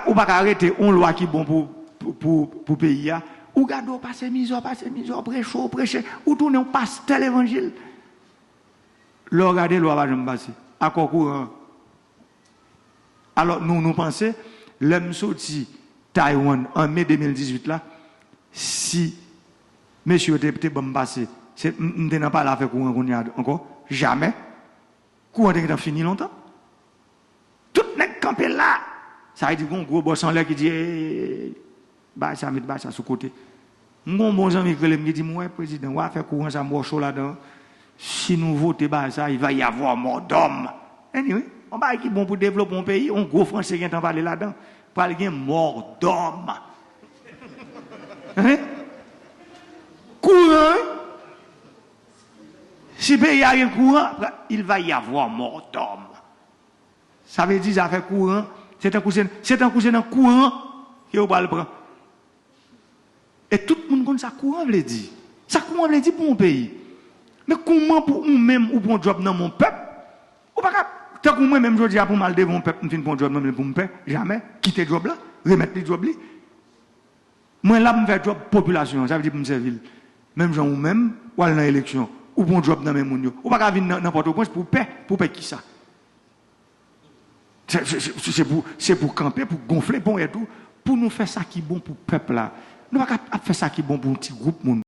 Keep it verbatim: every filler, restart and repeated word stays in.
Ou pa ka rete yon lwa ki bon pou, pou, pou, pou peyi a. Ou gade w pase mizè, w pase mizè, w preche, w preche. Ou tounen yon pastè levanjil. Lè w gade, lwa pa janm pase. Akò kouran. Alò, nou, nou panse, lè m soti Taiwan an me de mil dizuit la, si mesye yo te, te ban m pase, se, m, m te nan pale afè kouran kounye a ankò? Jamè. Kouran te gentan fini lontan. Tout nèg kanpe la. Sa vle di, gon gwo bòs anlè ki di, "Ey, bagay sa, met bagay sa sou kote." M gon bon zanmi ki rele m, ki di m, "Wè, prezidan, wè afè kouran sa, m wè w cho ladan. Si nou vote bagay sa, il va y avoir mort d'homme." Anyway, yon bagay ki bon pou devlope yon peyi, yon gwo franse gentan pale ladan. Pral gen mort d'homme. Hein? Kouran, wi. Si peyi a gen kouran, il va y avoir mort d'homme. Sa vle di, zafè kouran, se tankou se, se tankou se nan kouran ke yo pral pran. E tout moun konn sa kouran vle di. Sa kouran vle di pou yon peyi. Men kouman pou ou menm ou pran djòb nan men yon pèp? Ou pa ka, tankou mwen menm jodi a pou m al devan yon pèp, m fin pran djòb nan men l pou m pè, jamè, kite djòb la, remèt li djòb li. Mwen la pou m fè djòb popilasyon an, sa vle di pou m sèvi l. Menm jan ou menm, w al nan eleksyon, ou pran djòb nan men moun yo. Ou pa ka vin nan, nan Pòtoprens pou w pè, pou w pè kisa? Se, se, se, se pou, se pou kanpe, pou gonfle ponyèt ou, pou nou fè sa ki bon pou pèp la. Nou pa ka ap fè sa ki bon pou yon ti gwoup moun.